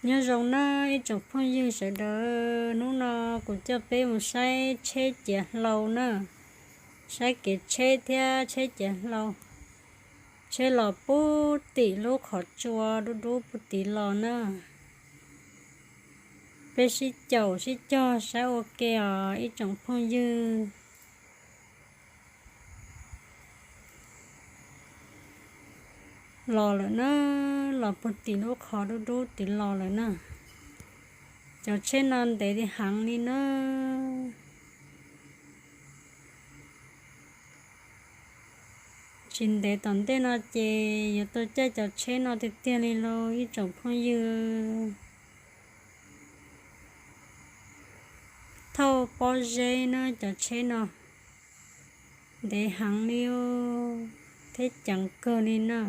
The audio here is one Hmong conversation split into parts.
Nyob zoo na ib tsoom phooj ywg sawv daws, hnub no kuv coj peb mus saib tsheb ciav hlau na, saib kev tsheb thiab tsheb ciav hlau. Tsheb los puag tim lub qhov tsua dub dub puag tim los na. Peb sib caum sib cog saib ua ke os ib tsoom phooj ywg. Los lawm na, los puag tim lub qhov dub dub tim los lawm na. Cov tsheb no ntev heev li na. Tsis ntev tom ntej no ces yuav tau caij cov tsheb no tiag tiag li lauj ib tsoom phooj ywg. Thauj pob zeb na cov tsheb no, ntev heev li thiab ceev kawg li na.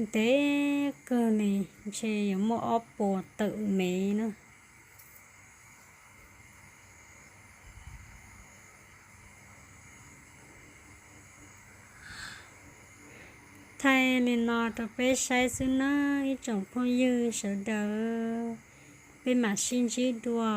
Ntev kawg li, ntshe yuav muaj ob puas tawm mev na. Thaij li no rau peb saib xwb na ib tsoom phooj ywg sawv daws, peb mam sib ntsib dua.